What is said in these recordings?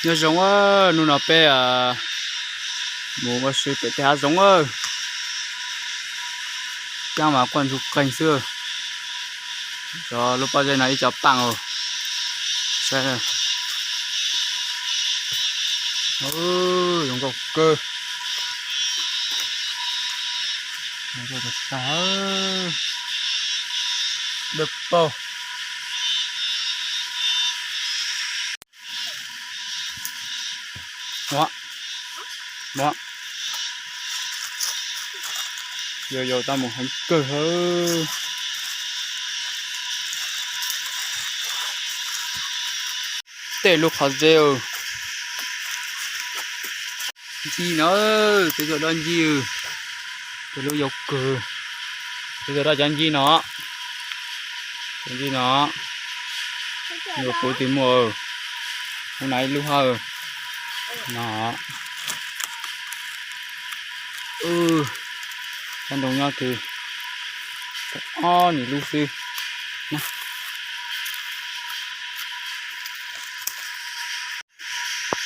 Nyob zoo, hnub no peb mus ua si pem tej hav zoov. Caab mas quaj ntsuj qeeg xwb. Cov lub pob zeb no ib co paaj. Saib, zoo nkauj kawg. Dawb paug. Yau yau tab mus heev kawg. Tej lub qhov zeb. Ncig no, tej tug dob ncig. Tej lub yau kawg. Tej tug dob cov ncig no. Cov ncig no, yuav puv twg muaj. Ub, na ib lub hab no. Cov ntoo nyob twg, ob nim lub xwb.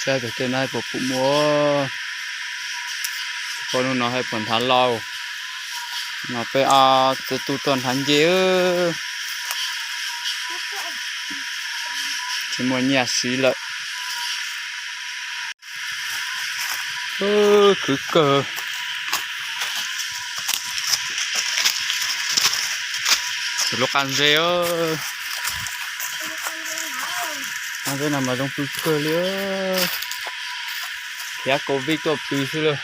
Saib pem tej no puas pum muaj. Tsis paub hnub no hais puas nrhav lauj. No peb ob txiv tub tuaj nrhav ncej. Tsis muaj nyiaj siv lawm. Khwv kawg. Lub qab zeb, qab zeb no mas zoo pw kawg li. Khiav covid tuaj pw xwb lawm.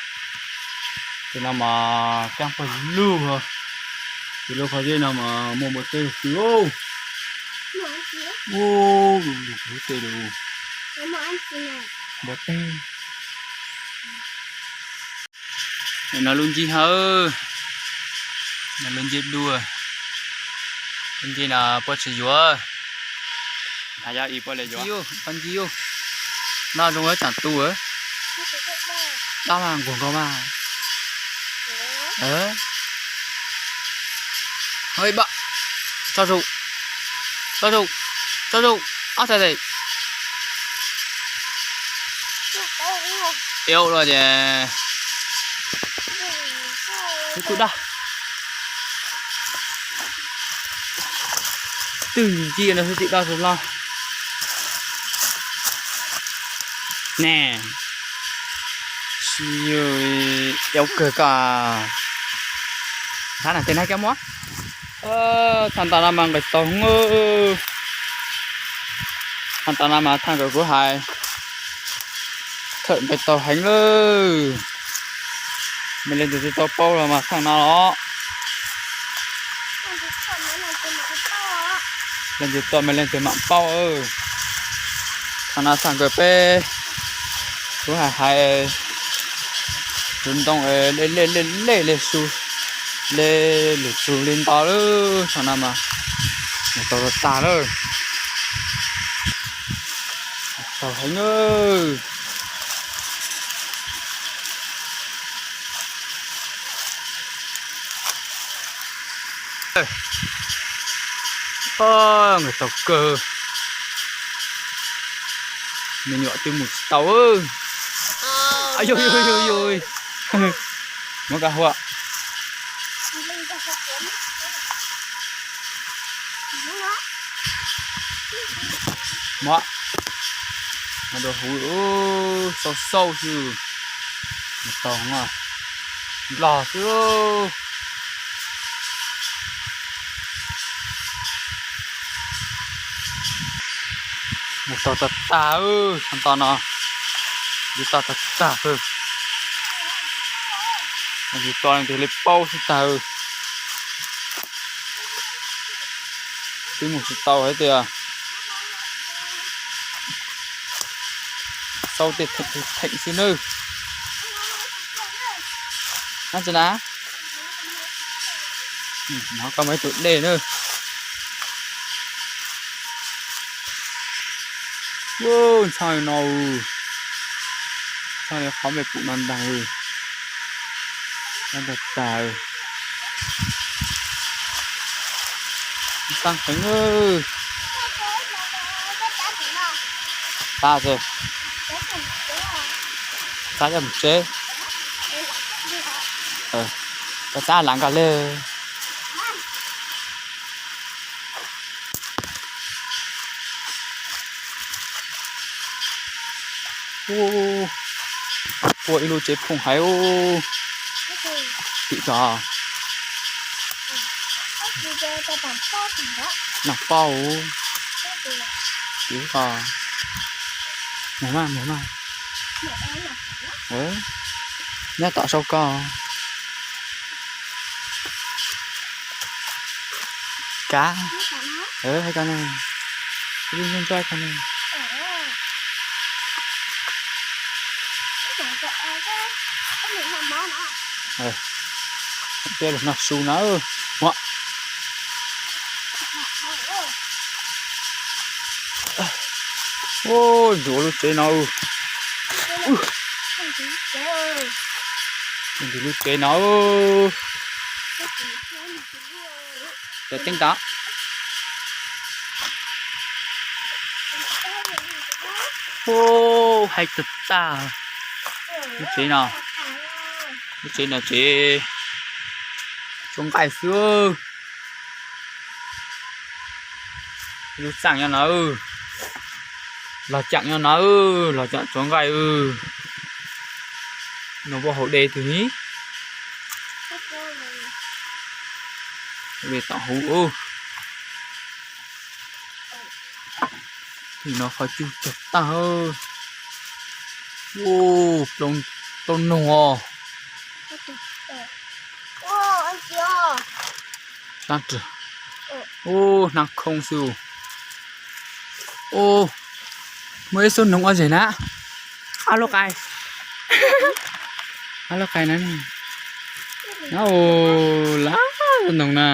Tej no mas caab pawg lug. Tej lub qhov zeb no mas muaj npua teb pw. Ub, tej lus npua teb. No lub ncig hawb, no lub ncig dua. Lub ncig no puab tsis yuav. Hais yog ib puab le yuav. Ncig, no zoo ib tsaam tu. Dab mas nquag nkaus mas. Tso zoo, tso zoo, tso zoo, ob txhais tes. Eub, luaj ces kuj dab. Twg ncig no xwb tsis dab tsis loj ne. Eub kawg koj. Thaj no tej no kab muab. Thaj ntaj no mas nqis taug heev. Thaj ntaj no mas thaj kawg kuv hais, thaj nqis taug heev lawm. Mej leej twg tsis tau paub los mas thaj no los. Leej twg tuaj mej leej twg mam paub. Thaj no thaj kawg peb, kuv hais hais tus ntoo lej lej lej lej su, lej lug tsug li nto lawm. Thaj no mas tau tag lawm. Tau heev. Nqis taug kawg. Me nyuam twb mus tsis tau. Yog yog yog, muab kab huam. Muab, muab dua huv, xauj xauj xwb. Mus tau, nplog xwb. Mus tau tag tag, tag nto no, mus tau tag tag xwb. Mus tau leej twg li paub xwb tag. Twb mus tsis tau hais tias xauj tej theem xwb nawb. Ab tsi na, no koj muaj ib tug dej nawb. Ntxhab li no, ntxhab li qhov mej pum no ntaag. Tag tag, tag xwb. Tab coj mus tsev. Koj txav lam nkaus li. Ua ib lub tsev phooj heev ub. Tim tod. Noj pob ub. Tim tod. Mus mas, mus mas. Nyob tom saum ko. Kav. Hais ko ne. Ib lub ntsoj ntsoj ko ne. Peb los noj su na. Ua, ntxim lub tsev no. Ntxim lub tsev no. Cov teeb ntawd. Ua, hais tag tag. Lub tsev no, lub tsev no tsev tsuav nqaij xwb. Lub txaj nyob no, los caam nyob no, los caam tsuav nqaij. Nws puas haus dej twg ni? Haus dej tom hauv. Tim no qhov cub cog tag. Ua, plaub noog os. Ua, hnab khoob xwb. Ua, muaj ib xub noog ua zem na. Ob lub qais, ob lub qais na. Lab xub noog na.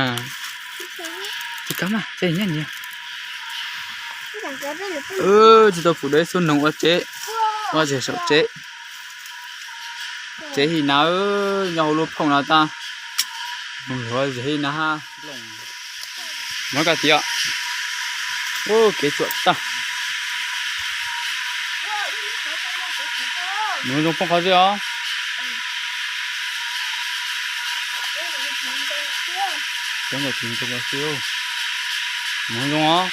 Tsis kab mas, tsis nyiam nyiam. Tsis tau pum dua ib xub noog ua tsev, ua zem saum tsev. Tsev hi na, nyob hauv lub phooj no tag. Noog luav zem hi na. Nyob koj tias, ua kev tsuam tag. Nws zoo poob qhov twg os? Cov nkauj tis zoo xwb. Nws zoo os.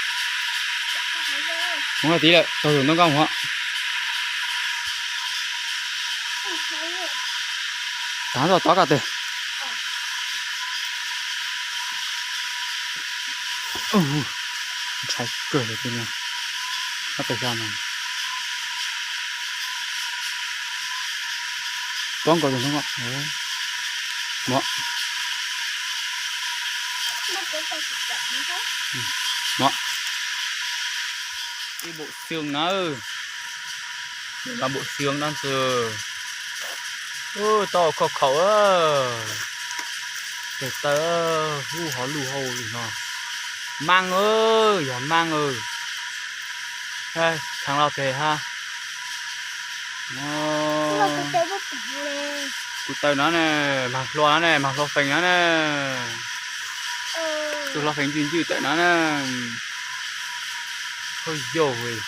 Mus koj tis lawm, tau tus ntoo koj mus. Tav toj tod koj tes. Ntshai kawg li no. Koj tes xyov no. Tuav nkaus tus ntoo koj. Muab. Muab. Ib npaum xyoo na. Ib npaum xyoo dab ntxwg. Ub, tau khauj khaum. Tes taw, ub, hov luj hauv li no. Maaj, yog maaj. Kheev los tes ha. Kuv taw no ne, mag hlua no ne, mag hlua feem no ne. Tus hlua feem ncwj ncwj tawm no ne. Hauj yauj.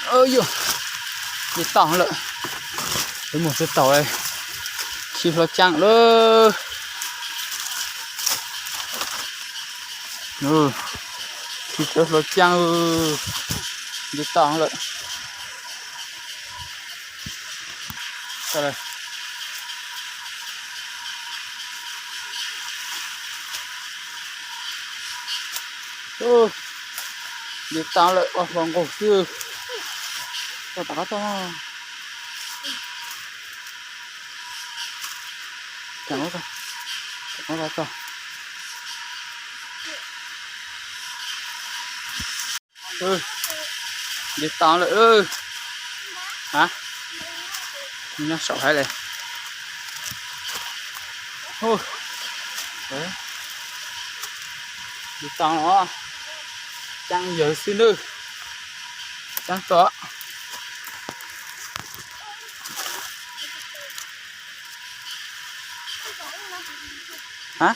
Yog, li tau lawm. Peb mus sib tau, khi hlua caaj lawm. Khi tawv hlua caaj, li tau lawm. Li tau lawm, ua hlua nqug xwb. Tau tom qab toj. Tau, tau. Li tau lawm. Ha, nyob saum haiv le. Li tau os. Caaj yawg xwb nawb. Caaj tom. Ha,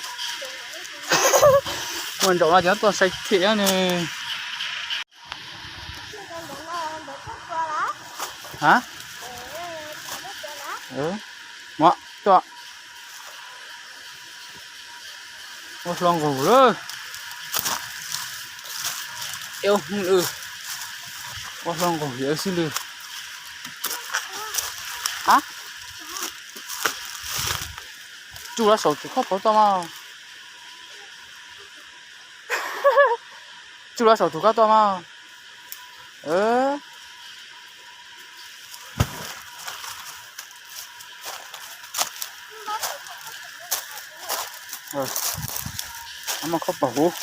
ua ntsaum no ces tuaj sai thiam ne. A, muab tuaj. Ua hlo nqaus lawm. Ua hlo nqaus yawm xwb lawm. A, tsuj los saum tus khaub paug tuaj mas. Tsuj los saum tus kab tuaj mas. Muaj khaub paug huv.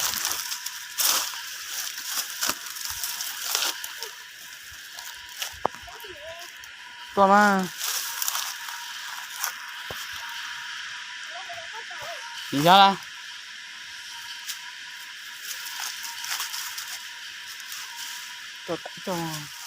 Tuaj mas. Yog lawm. Tuaj, tuaj.